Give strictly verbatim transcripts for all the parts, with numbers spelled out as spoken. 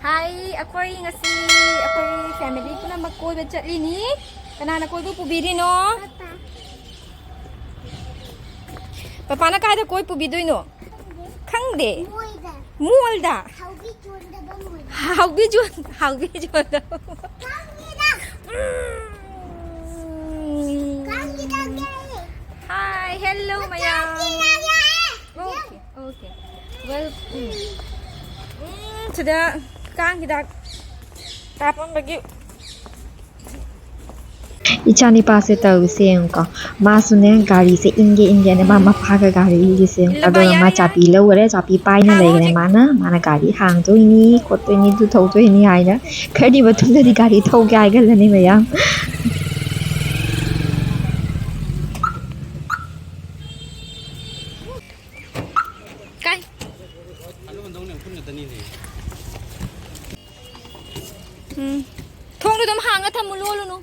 ꯍꯥꯏ, ꯑꯩꯈꯣꯏ ꯉꯁꯤ ꯑꯩꯈꯣꯏ ꯐꯦꯃꯤꯂꯤ ꯄꯨꯝꯅꯃꯛ ꯀꯣꯏꯕ ꯆꯠꯂꯤꯅꯤ꯫ ꯀꯅꯥꯅ ꯀꯣꯏꯕ ꯄꯨꯕꯤꯔꯤꯅꯣ? ꯄꯄꯥꯅ ꯀꯥꯏꯗ ꯀꯣꯏ ꯄꯨꯕꯤꯗꯣꯏꯅꯣ? ꯈꯪꯗꯦ꯫ ꯃꯣꯏꯗ꯫ ꯃꯣꯜꯗ? ꯍꯥꯎꯕꯤ ꯆꯣꯟꯗꯕ ꯃꯣꯜꯗ꯫ ꯍꯥꯎꯕꯤ ꯆꯣꯟ-, ꯍꯥꯎꯕꯤ ꯆꯣꯟꯗꯕ꯫ ꯈꯪꯉꯤꯗ꯫ ꯎꯝ꯫ ꯈꯪꯉꯤꯗ, ꯈꯪꯉꯤ꯫ ꯍꯥꯏ, ꯍꯦꯜꯂꯣ ꯃꯌꯥꯝ꯫ ꯈꯪꯉꯤꯗ, ꯈꯪꯉꯤ꯫ Okay, okay. Well, ꯎꯝ꯫ ꯎꯝ, ꯁꯤꯗ ꯀꯥꯡ ꯍꯤꯗꯥꯛ ꯀꯥꯞꯄꯝꯕꯒꯤ ꯏꯆꯥ ꯅꯤꯄꯥꯁꯦ ꯇꯧꯔꯤꯁꯦ ꯌꯦꯡꯉꯨꯀꯣ꯫ ꯃꯥꯁꯨꯅꯦ ꯒꯥꯔꯤꯁꯦ ꯏꯟꯒꯦ ꯏꯟꯒꯦꯅ ꯃꯥ ꯃꯄꯥꯒ ꯒꯥꯔꯤ ꯏꯜꯂꯤꯁꯦ ꯌꯦꯡꯉꯨ꯫ ꯏꯜꯂꯕ? ꯑꯗꯨꯒ ꯃꯥ ꯌꯥꯔꯦ, ꯌꯥꯔꯦ꯫ ꯆꯥꯕꯤ ꯂꯧꯈꯔꯦ, ꯆꯥꯕꯤ ꯄꯥꯏꯅ ꯊꯥꯔꯣ ꯂꯩꯈꯔꯦ ꯍꯧꯖꯤꯛ꯫ ꯃꯥꯅ꯫ ꯃꯥꯅ ꯒꯥꯔꯤ ꯍꯥꯡꯗꯣꯏꯅꯤ, ꯈꯣꯠꯇꯣꯏꯅꯤ, ꯑꯗꯨ ꯇꯧꯗꯣꯏꯅꯤ ꯍꯥꯏꯅ꯫ ꯈꯔꯗꯤ ꯃꯇꯨꯡꯗꯗꯤ ꯒꯥꯔꯤ ꯊꯧꯒꯦ ꯍꯥꯏꯒꯜꯂꯅꯤ ꯃꯌꯥꯝ꯫ ꯀꯥꯏ? ꯎꯝ꯫ ꯊꯣꯡꯗꯣ ꯑꯗꯨꯝ ꯍꯥꯡꯉ ꯊꯝꯃꯨ, ꯂꯣꯜꯂꯨꯅꯨ꯫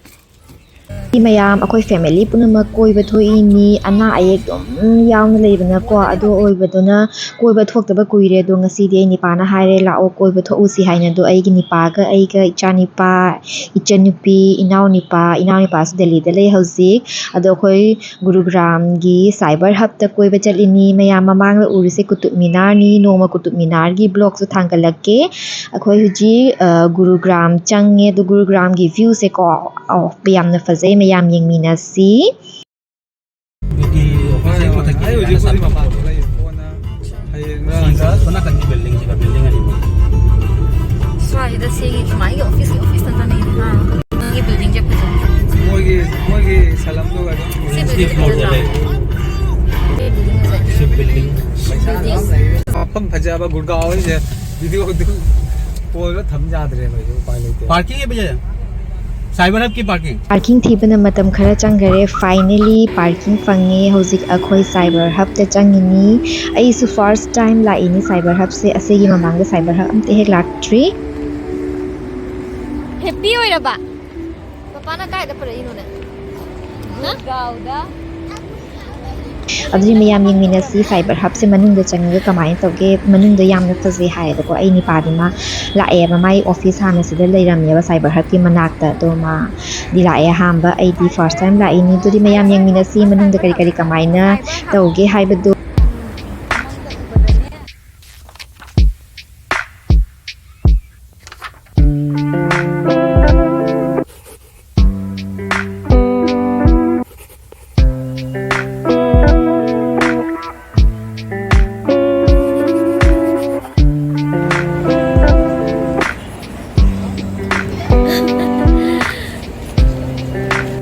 ꯃꯤ ꯃꯌꯥꯝ, ꯑꯩꯈꯣꯏ ꯐꯦꯃꯤꯂꯤ ꯄꯨꯝꯅꯃꯛ ꯀꯣꯏꯕ ꯊꯣꯛꯏꯅꯤ꯫ ꯑꯅꯥ ꯑꯌꯦꯛ ꯑꯗꯨꯝ ꯌꯥꯎꯅ ꯂꯩꯕꯅꯀꯣ, ꯑꯗꯨ ꯑꯣꯏꯕꯗꯨꯅ ꯀꯣꯏꯕ ꯊꯣꯛꯇꯕ ꯀꯨꯏꯔꯦ꯫ ꯑꯗꯣ ꯉꯁꯤꯗꯤ ꯑꯩ ꯅꯤꯄꯥꯅ ꯍꯥꯏꯔꯦ, "ꯂꯥꯛꯑꯣ, ꯀꯣꯏꯕ ꯊꯣꯛꯎꯁꯤ" ꯍꯥꯏꯅ꯫ ꯑꯗꯣ ꯑꯩꯒꯤ ꯅꯤꯄꯥꯒ ꯑꯩꯒ, ꯏꯆꯥꯅꯤꯄꯥ, ꯏꯆꯟꯅꯨꯄꯤ, ꯏꯅꯥꯎꯅꯤꯄꯥ, ꯏꯅꯥꯎꯅꯤꯄꯥꯁꯨ ꯗꯦꯜꯂꯤꯗ ꯂꯩ ꯍꯧꯖꯤꯛ꯫ ꯑꯗꯣ ꯑꯩꯈꯣꯏ ꯒꯨꯔꯨꯒ꯭ꯔꯥꯝꯒꯤ ꯁꯥꯏꯕꯔ ꯍꯕꯇ ꯀꯣꯏꯕ ꯆꯠꯂꯤꯅꯤ꯫ ꯃꯌꯥꯝ ꯃꯃꯥꯡꯗ ꯎꯔꯤꯁꯦ ꯀꯨꯇꯨꯕ ꯃꯤꯅꯥꯔꯅꯤ꯫ ꯅꯣꯡꯃ ꯀꯨꯇꯨꯕ ꯃꯤꯅꯥꯔꯒꯤ ꯕ꯭ꯂꯣꯒꯁꯨ ꯊꯥꯡꯒꯠꯂꯛꯀꯦ꯫ ꯑꯩꯈꯣꯏ ꯍꯧꯖꯤꯛ, ꯑ, ꯒꯨꯔꯨꯒ꯭ꯔꯥꯝ ꯆꯪꯉꯦ꯫ ꯑꯗꯣ ꯒꯨꯔꯨꯒ꯭ꯔꯥꯝꯒꯤ ꯚ꯭ꯌꯨꯁꯦꯀꯣ, ꯑꯣ, ꯌꯥꯝꯅ ꯐꯖꯩ꯫ ꯃꯌꯥꯝ ꯌꯦꯡꯃꯤꯟꯅꯁꯤ꯫ ꯑꯩ ꯍꯧꯖꯤꯛ ꯍꯧꯖꯤꯛ ꯃꯄꯥꯟ ꯊꯣꯛꯂꯛꯏ꯫ ꯀꯣꯟꯅ ꯍꯌꯦꯡ ꯁꯤꯒ ꯁꯣꯝ ꯅꯥꯀꯟꯒꯤ ꯕꯤꯜꯗꯤꯡꯁꯤꯒ ꯕꯤꯜꯗꯤꯡ ꯑꯅꯤꯃꯛ꯫ ꯁ꯭ꯋꯥꯏꯁꯤꯗ ꯁꯤꯒꯤ ꯁꯨꯃꯥꯏꯒꯤ ꯑꯣꯐꯤꯁꯀꯤ ꯑꯣꯐꯤꯁ ꯉꯥꯛꯇꯅꯦ꯫ ꯑꯥ꯫ ꯅꯪꯒꯤ ꯕꯤꯜꯗꯤꯡꯁꯦ ꯐꯖꯩ꯫ ꯃꯣꯏꯒꯤ, ꯃꯣꯏꯒꯤ ꯁꯂꯝꯗꯨꯒ ꯑꯗꯨꯝ ꯁꯤ ꯕꯤꯜꯗꯤꯡꯁꯦ ꯐꯖꯗ꯭ꯔꯣ? ꯁꯤ ꯕꯤꯜꯗꯤꯡ ꯐꯖꯩ꯫ ꯁꯤ ꯕꯤꯜꯗꯤꯡ꯫ ꯄꯩꯁꯥ ꯌꯥꯝ ꯂꯩꯔꯦ꯫ ꯃꯐꯝ ꯐꯖꯕ ꯒꯨꯔꯒꯥꯎ ꯍꯥꯏꯁꯦ ꯚꯤꯗꯤꯑꯣꯗꯨ ꯄꯣꯜꯂ ꯊꯝ ꯌꯥꯗ꯭ꯔꯦꯕ, ꯑꯩꯁꯨ ꯎꯄꯥꯏ ꯂꯩꯇꯦ꯫ ꯄꯥꯔꯀꯤꯡ ꯍꯥꯏꯕꯁꯦ ꯁꯥꯏꯕꯔ ꯍꯕꯀꯤ ꯄꯥꯔꯀꯤꯡ꯫ ꯄꯥꯔꯀꯤꯡ ꯊꯤꯕꯅ ꯃꯇꯝ ꯈꯔ ꯆꯪꯈꯔꯦ꯫ Finally ꯄꯥꯔꯀꯤꯡ ꯐꯪꯉꯦ꯫ ꯍꯧꯖꯤꯛ ꯑꯩꯈꯣꯏ ꯁꯥꯏꯕꯔ ꯍꯕꯇ ꯆꯪꯉꯤꯅꯤ꯫ ꯑꯩꯁꯨ ꯐꯥꯔꯁ ꯇꯥꯏꯝ ꯂꯥꯛꯏꯅꯤ ꯁꯥꯏꯕꯔ ꯍꯕꯁꯦ꯫ ꯑꯁꯤꯒꯤ ꯃꯃꯥꯡꯗ ꯁꯥꯏꯕꯔ ꯍꯕ ꯑꯝꯇ ꯍꯦꯛ ꯂꯥꯛꯇ꯭ꯔꯤ꯫ ꯍꯦꯞꯄꯤ ꯑꯣꯏꯔꯕ? ꯄꯄꯥꯅ ꯀꯥꯏꯗ ꯄꯨꯔꯛꯏꯅꯣꯅꯦ? ꯍꯥ? ꯒꯥꯎꯗ꯫ ꯑꯗꯨꯗꯤ ꯃꯌꯥꯝ ꯌꯦꯡꯃꯤꯟꯅꯁꯤ, ꯁꯥꯏꯕꯔ ꯍꯕꯁꯦ ꯃꯅꯨꯡꯗ ꯆꯪꯉꯒ ꯀꯃꯥꯏꯅ ꯇꯧꯒꯦ꯫ ꯃꯅꯨꯡꯗ ꯌꯥꯝꯅ ꯐꯖꯩ ꯍꯥꯏꯌꯦꯕꯀꯣ꯫ ꯑꯩ ꯅꯤꯄꯥꯗꯤ ꯃꯥ ꯂꯥꯛꯑꯦꯕ, ꯃꯥꯏ ꯑꯣꯐꯤꯁ ꯍꯥꯟꯅ ꯁꯤꯗ ꯂꯩꯔꯝꯃꯦꯕ ꯁꯥꯏꯕꯔ ꯍꯕꯀꯤ ꯃꯅꯥꯛꯇ꯫ ꯑꯗꯣ ꯃꯥꯗꯤ ꯂꯥꯛꯑꯦ ꯑꯍꯥꯟꯕ, ꯑꯩꯗꯤ ꯐꯥꯔꯁ ꯇꯥꯏꯝ ꯂꯥꯛꯏꯅꯤ꯫ ꯑꯗꯨꯗꯤ ꯃꯌꯥꯝ ꯌꯦꯡꯃꯤꯟꯅꯁꯤ ꯃꯅꯨꯡꯗ ꯀꯔꯤ ꯀꯔꯤ ꯀꯃꯥꯏꯅ ꯇꯧꯒꯦ ꯍꯥꯏꯕꯗꯣ꯫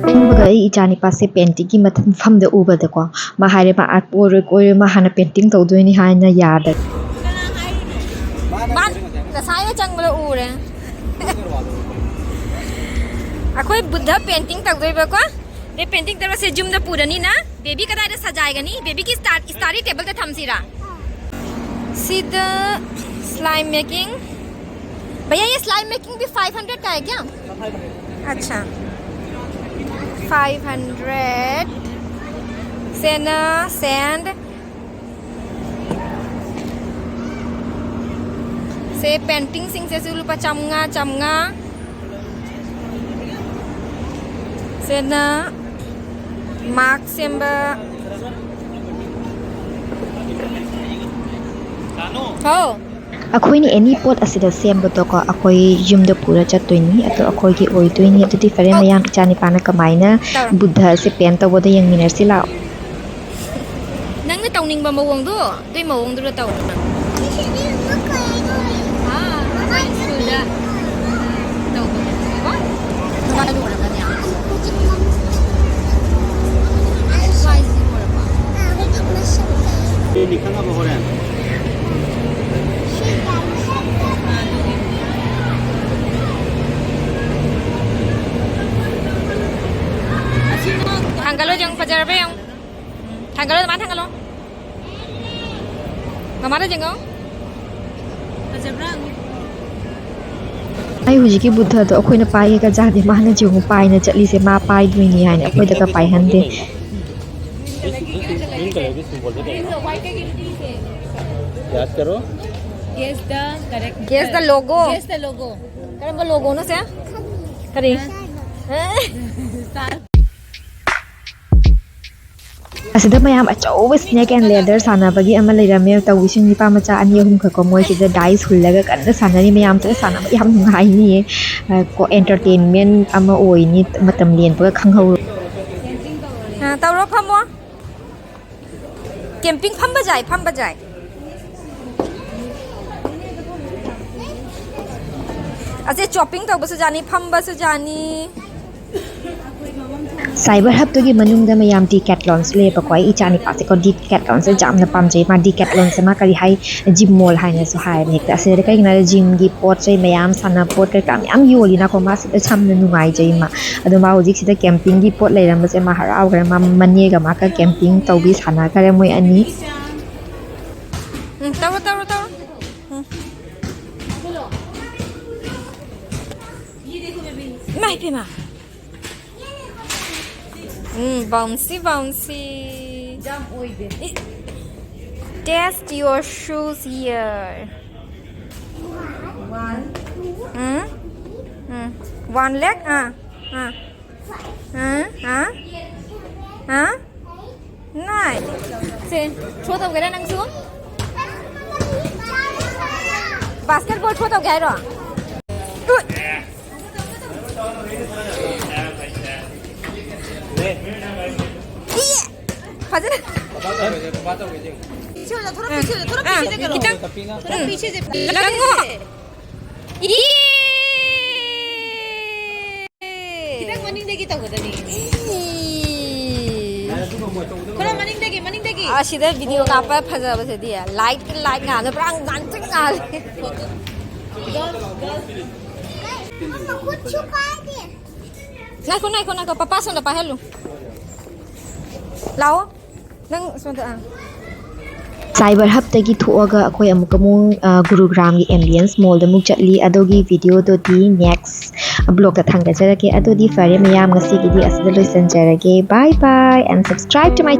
ꯑꯍꯥꯟꯕꯒ ꯑꯩ ꯏꯆꯥ ꯅꯤꯄꯥꯁꯦ ꯄꯦꯟꯇꯤꯡꯒꯤ ꯃꯐꯝꯗ ꯎꯕꯗꯀꯣ, ꯃꯥ ꯍꯥꯏꯔꯦ ꯃꯥ ꯑꯥꯔꯠ ꯑꯣꯏꯔꯣꯏ ꯀꯣꯏꯔꯣꯏ, ꯃꯥ ꯍꯥꯟꯅ ꯄꯦꯟꯇꯤꯡ ꯇꯧꯗꯣꯏꯅꯤ ꯍꯥꯏꯅ ꯌꯥꯗ꯫ ꯃꯥ ꯉꯁꯥꯏꯅ ꯆꯪꯕꯗ ꯎꯔꯦ꯫ ꯑꯩꯈꯣꯏ ꯕꯨꯙ ꯄꯦꯟꯇꯤꯡ ꯇꯧꯗꯣꯏꯕꯀꯣ꯫ ꯑꯗꯩ ꯄꯦꯟꯇꯤꯡ ꯇꯧꯔꯁꯦ ꯌꯨꯝꯗ ꯄꯨꯔꯅꯤꯅ꯫ ꯕꯦꯕꯤ ꯀꯗꯥꯏꯗ ꯁꯖꯥꯏꯒꯅꯤ? ꯕꯦꯕꯤꯒꯤ ꯁ꯭ꯇꯥꯔ-, ꯁ꯭ꯇꯥꯔꯤ ꯇꯦꯕꯜꯗ ꯊꯝꯁꯤꯔꯥ? ꯁꯤꯗ slime making. भैया, ये slime making भी फ़ाइव हंड्रेड का है क्या? अच्छा, फ़ाइव हंड्रेड. सेना, sand. ꯁꯦ ꯄꯦꯟꯇꯤꯡꯁꯤꯡꯁꯤꯁꯨ ꯂꯨꯄꯥ ꯆꯥꯝꯃꯉꯥ, ꯆꯥꯝꯃꯉꯥ. ꯁꯤꯅ ꯃꯥꯔꯛ ꯁꯦꯝꯕ. ꯍꯥꯎ. ꯑꯩꯈꯣꯏꯅ ꯑꯦꯅꯤ ꯄꯣꯠ ꯑꯁꯤꯗ ꯁꯦꯝꯕꯗꯣꯀꯣ, ꯑꯩꯈꯣꯏ ꯌꯨꯝꯗ ꯄꯨꯔ ꯆꯠꯇꯣꯏꯅꯤ, ꯑꯗꯣ ꯑꯩꯈꯣꯏꯒꯤ ꯑꯣꯏꯗꯣꯏꯅꯤ꯫ ꯑꯗꯨꯗꯤ ꯐꯔꯦ, ꯑꯣ. ꯃꯌꯥꯝ ꯏꯆꯥ ꯅꯤꯄꯥꯅ ꯀꯃꯥꯏꯅ ꯇꯧꯔꯣ. ꯕꯨꯙ ꯑꯁꯦ ꯄꯦꯟ ꯇꯧꯕꯗ ꯌꯦꯡꯃꯤꯟꯅꯔꯁꯤ ꯂꯥꯛꯑꯣ꯫ ꯅꯪꯅ ꯇꯧꯅꯤꯡꯕ ꯃꯑꯣꯡꯗꯣ, ꯑꯗꯨꯏ ꯃꯑꯣꯡꯗꯨꯗ ꯇꯧ꯫ ꯑꯥ, ꯑꯩꯈꯣꯏ ꯁ꯭ꯀꯨꯜꯗ ꯇꯧꯕꯅꯦꯕꯀꯣ꯫ ꯁ꯭ꯋꯥꯏꯁꯤ ꯂꯣꯏꯔꯕꯣ? ꯅꯤꯡꯈꯪꯉꯕ ꯍꯣꯔꯦꯟ? ꯊꯥꯡꯒꯠꯂꯣ, ꯌꯦꯡꯉꯨ, ꯐꯖꯔꯕ ꯌꯦꯡꯉꯨ꯫ ꯊꯥꯡꯒꯠꯂꯣ, ꯑꯗꯨꯃꯥꯏꯅ ꯊꯥꯡꯒꯠꯂꯣ꯫ ꯃꯃꯥꯗ ꯌꯦꯡꯉꯣ꯫ ꯐꯖꯕ꯭ꯔꯥ? ꯑꯩ ꯍꯧꯖꯤꯛꯀꯤ ꯕꯨꯙꯗꯣ ꯑꯩꯈꯣꯏꯅ ꯄꯥꯏꯒꯦꯒ ꯌꯥꯗꯦ, ꯃꯥꯅ ꯌꯦꯡꯉꯨ ꯄꯥꯏꯅ ꯆꯠꯂꯤꯁꯦ, ꯃꯥ ꯄꯥꯏꯗꯣꯏꯅꯤ ꯍꯥꯏꯅ ꯑꯩꯈꯣꯏꯗꯒ ꯄꯥꯏꯍꯟꯗꯦ꯫ ꯀꯩꯅꯣꯒꯤ ꯁꯤꯝꯕꯣꯜꯗꯣ ꯀꯩꯅꯣ? ꯒ꯭ꯌꯥꯁ ꯀꯔꯣ? Guess the correct. Guess the logo. Guess the logo. ꯀꯔꯝꯕ ꯂꯣꯒꯣꯅꯣ ꯁꯦ? ꯀꯔꯤ? ꯑꯁꯤꯗ ꯃꯌꯥꯝ ꯑꯆꯧꯕ snake and ladder ꯁꯥꯟꯅꯕꯒꯤ ꯑꯃ ꯂꯩꯔꯝꯃꯦ꯫ ꯇꯧꯔꯤꯁꯤꯡ ꯅꯤꯄꯥ ꯃꯆꯥ ꯑꯅꯤ ꯑꯍꯨꯝ ꯈꯛꯀꯣ, ꯃꯣꯏꯁꯤꯗ dice ꯍꯨꯜꯂꯒ ꯀꯟꯅ ꯁꯥꯟꯅꯔꯤ꯫ ꯃꯌꯥꯝꯁꯤꯗ ꯁꯥꯟꯅꯕ ꯌꯥꯝ ꯅꯨꯡꯉꯥꯏꯅꯤꯌꯦ꯫ ꯑ, ꯀꯣ, entertainment ꯑꯃ ꯑꯣꯏꯅꯤ, ꯃꯇꯝ ꯂꯦꯟꯕꯒ ꯈꯪꯍꯧꯔꯣꯏ꯫ ꯑ, ꯇꯧꯔꯣ ꯐꯝꯃꯣ꯫ Camping ꯐꯝꯕ ꯌꯥꯏ, ꯐꯝꯕ ꯌꯥꯏ꯫ ꯑꯁꯦ shopping ꯇꯧꯕꯁꯨ ꯌꯥꯅꯤ, ꯐꯝꯕꯁꯨ ꯌꯥꯅꯤ꯫ Cyber Hub ꯇꯨꯒꯤ ꯃꯅꯨꯡꯗ ꯃꯌꯥꯝ Decathlon ꯁꯨ ꯂꯩꯌꯦꯕꯀꯣ꯫ ꯑꯩ ꯏꯆꯥ ꯅꯤꯄꯥꯁꯦꯀꯣ Decathlon ꯁꯦ ꯌꯥꯝꯅ ꯄꯥꯝꯖꯩ꯫ ꯃꯥ Decathlon ꯁꯦ ꯃꯥ ꯀꯔꯤ ꯍꯥꯏ, gym mall ꯍꯥꯏꯅꯁꯨ ꯍꯥꯏꯕꯅꯦ ꯍꯦꯛꯇ꯫ ꯑꯁꯤꯗ ꯀꯩꯒꯤꯅꯣ ꯍꯥꯏꯗ gym ꯒꯤ ꯄꯣꯠ ꯆꯩ ꯃꯌꯥꯝ, ꯁꯥꯟꯅꯄꯣꯠ ꯀꯩꯀꯥ ꯃꯌꯥꯝ ꯌꯣꯜꯂꯤꯅꯀꯣ꯫ ꯃꯥ ꯁꯤꯗ ꯌꯥꯝꯅ ꯅꯨꯡꯉꯥꯏꯖꯩ ꯃꯥ꯫ ꯑꯗꯣ ꯃꯥ ꯍꯧꯖꯤꯛꯁꯤꯗ camping ꯒꯤ ꯄꯣꯠ ꯂꯩꯔꯝꯕꯁꯦ ꯃꯥ ꯍꯔꯥꯎꯈ꯭ꯔꯦ꯫ ꯃꯥ ꯃꯅꯦꯒ ꯃꯥꯒ camping ꯇꯧꯕꯤ ꯁꯥꯟꯅꯈ꯭ꯔꯦ ꯃꯣꯏ ꯑꯅꯤ꯫ ꯎꯝ, ꯇꯧꯔꯣ, ꯇꯧꯔꯣ, ꯇꯧꯔꯣ꯫ ꯎꯝ꯫ ꯏꯃꯥ, ꯏꯄꯦꯝꯃ꯫ ꯎꯝ, bouncy, bouncy꯫ ꯖꯝ ꯑꯣꯏꯗꯦ꯫ ꯏ-, test your shoes here. One. ꯎꯝ? ꯎꯝ꯫ One leg? ꯑꯥ, ꯑꯥ꯫ ꯑꯥ, ꯑꯥ꯫ ꯑꯥ? Nice. ꯁꯦ, throw ꯇꯧꯒꯦꯔꯥ ꯅꯪꯁꯨ? Basketball throw ꯇꯧꯒꯦ ꯍꯥꯏꯔꯣ? ꯎꯠ! ꯏꯌꯦ! ꯐꯖꯅ꯫ ꯄꯤꯁꯦ ꯑꯣꯖꯥ, ꯊꯣꯔꯛ ꯄꯤꯁꯦ ꯑꯣꯖꯥ, ꯊꯣꯔꯛ ꯑꯥ, ꯄꯤꯁꯦ ꯆꯠꯀꯅꯣ꯫ ꯈꯤꯇꯪ꯫ ꯊꯣꯔꯛ ꯄꯤꯁꯦ ꯆꯠꯀꯅꯣ꯫ ꯂꯪꯉꯣ꯫ ꯏꯌꯦ! ꯈꯤꯇꯪ ꯃꯅꯤꯡꯗꯒꯤ ꯇꯧꯒꯗꯕꯅꯤ꯫ ꯏ꯫ ꯈꯔ ꯃꯅꯤꯡꯗꯒꯤ, ꯃꯅꯤꯡꯗꯒꯤ꯫ ꯑꯁꯤꯗ video ꯀꯥꯞꯄ ꯐꯖꯕꯁꯤꯗꯤ light, light ꯉꯥꯜꯂꯦ, ꯄꯨꯔꯥ ꯉꯥꯟꯇ꯭ꯔꯤꯛ ꯉꯥꯜꯂꯦ꯫ ꯃꯈꯨꯠꯁꯨ ꯄꯥꯏꯗꯦ꯫ ꯉꯥꯏꯈꯣ, ꯉꯥꯏꯈꯣ, ꯉꯥꯏꯈꯣ, ꯄꯄꯥ ꯁꯣꯝꯗ ꯄꯥꯏꯍꯜꯂꯨ꯫ ꯂꯥꯛꯑꯣ꯫ ꯅꯪ ꯁꯣꯝꯗ, ꯑꯥ꯫ Cyber Hub ꯇꯒꯤ ꯊꯣꯛꯑꯒ ꯑꯩꯈꯣꯏ ꯑꯃꯨꯛꯀ ꯑꯃꯨꯛ, ꯑ, ꯒꯨꯔꯨꯒ꯭ꯔꯥꯝꯒꯤ Ambience Mall ꯗ ꯑꯃꯨꯛ ꯆꯠꯂꯤ꯫ ꯑꯗꯨꯒꯤ video ꯗꯨꯗꯤ next vlog ꯇ ꯊꯥꯡꯒꯠꯆꯔꯛꯀꯦ꯫ ꯑꯗꯨꯗꯤ ꯐꯔꯦ ꯃꯌꯥꯝ, ꯉꯁꯤꯒꯤꯗꯤ ꯑꯁꯤꯗ ꯂꯣꯏꯁꯤꯟꯖꯔꯒꯦ꯫ Bye bye and subscribe to my